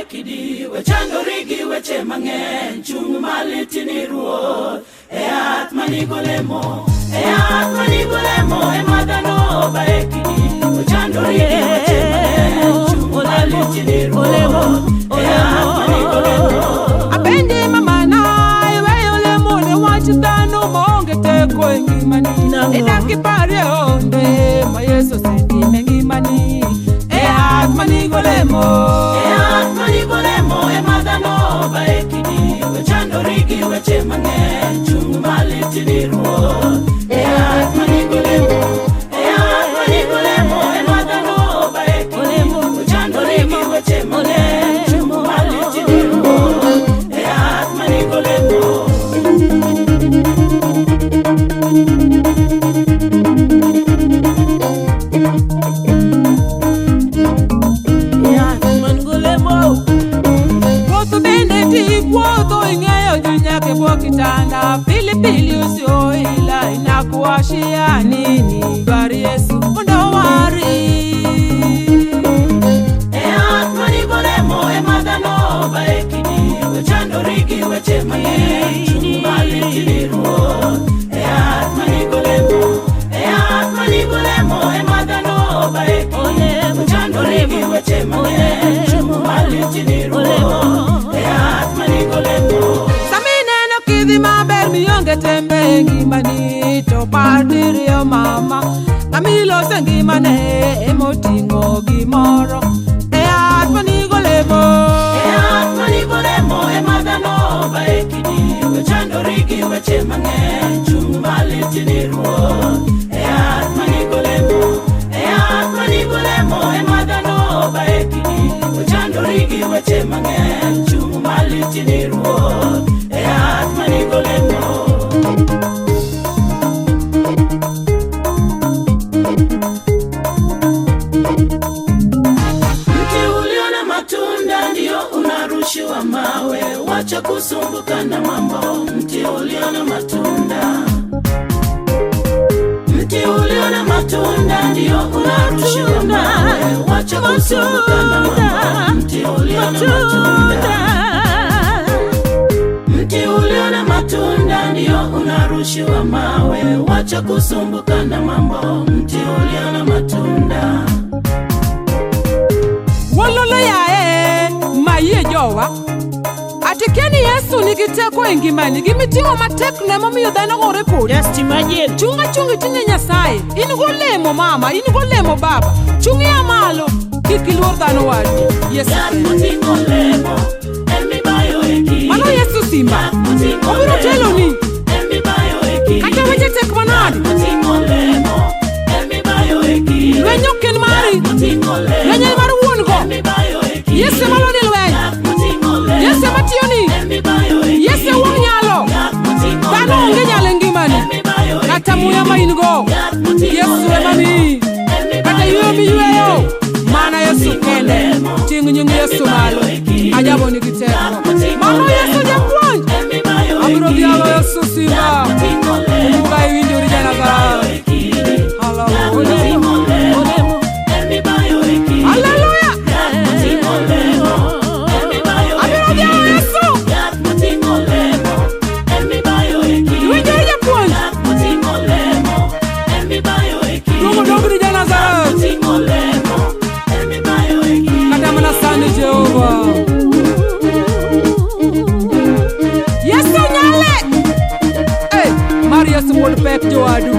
kidi, wechandori gi weche mang'eny, chung' malit ni Ruoth. E yath manigolemo, e yath manigolemo, ema dhano obaye kidi, wechandori gi weche mang'eny, chung' malit ni Ruoth. E yath manigolemo. Apenje mamana iweyo lemo ne wach dhano maonge teko e ngimani. Idak iparie onde ma Yesu osetimo e ngimani. E yath manigolemo. E yath manigolemo ema dhano obaye kidi, wechandori gi weche mang'eny, chung' malit ni Ruoth. E yath manigolemo, e yath manigolemo ema dhano obaye kidi, wechandori gi weche mang'eny, chung' malit ni Ruoth. E yath manigolemo. Yath man golemo. Wuotho bende ti wuotho ing'eyo ji nyaka e bwo kitanda. Pilipili usioila inakuwashia nini? Dwar Yesu mondo owari. E yath manigolemo ema dhano obaye kidi, wechandori gi weche mang'eny, chung' malit ni Ruoth. E yath manigolemo, e yath manigolemo ema dhano obaye kidi, wechandori gi weche mang'eny, chung' malit ni Ruoth. E yath manigolemo. Sama ineno kidhi maber mionge tembe e ngimani to par diriyo mama ng'ama ilose ngimane emoting'o gimoro e yath manigolemo. E yath manigolemo ema dhano obaye kidi, wechandori gi weche mang'eny, chung' malit ni Ruoth. E yath manigolemo, e yath manigolemo ema dhano obaye kidi, wechandori gi weche mang'eny, chung' malit ni Ruoth. E yath manigolemo. Mti ulio na matunda ndio unarushiwa mawe, wacha kusumbuka na mambo. Mti ulio na matunda, mti ulio na matunda ndio unarushiwa mawe, wacha kusumbuka na mambo. Mti ulio na matunda, mti ulio na matunda ndio unarushiwa mawe, wacha kusumbuka na mambo. Mti ulio na matunda. Wololo yae mayie jowa ati kia ni Yesu nigi teko e ngimani gimiting'o matek no emomiyo dhano gore kodi. Just imagine. Chung achung iting'e Nyasaye in golemo mama in golemo baba chung ia malo kik iluor dhano wadu. Yesu Yath moting'o olemo emibayo e kidi. Mano Yesu simba Yath moting'o obiro olemo teloni emibayo e kidi. kata weche tek manade. Yath moting'o olemo emibayo e kidi. Lweny ok en mari, Yath moting'o olemo lweny en mar wuon go. emibayo e kidi. Yesu ema loni lweny, Yath moting'o olemo Yesu ema tiyoni, emibayo e kidi. Yesu e wuon nyalo. Yath moting'o Dhano onge olemo nyalo e ngimani, emibayo e kata kidi. muya ma in go Yath moting'o Yesu ema olemo miyi, kata emibayo yueyo e miyueyo kidi. mana Yesu kende. Ting' nying Yesu malo, ajabo nigi teko. Mano Yesu japuonj, abiro dhialo Yesu simba. Omuga iwinjori janazareth. Hallelujah. Hallelujah. Abiro dhialo Yesu. Iwinjori japuonj, duong' odogni janazareth. Kata mana sani Jehova. Yesu nyale. Hey, mar Yesu wuod pek jowadu.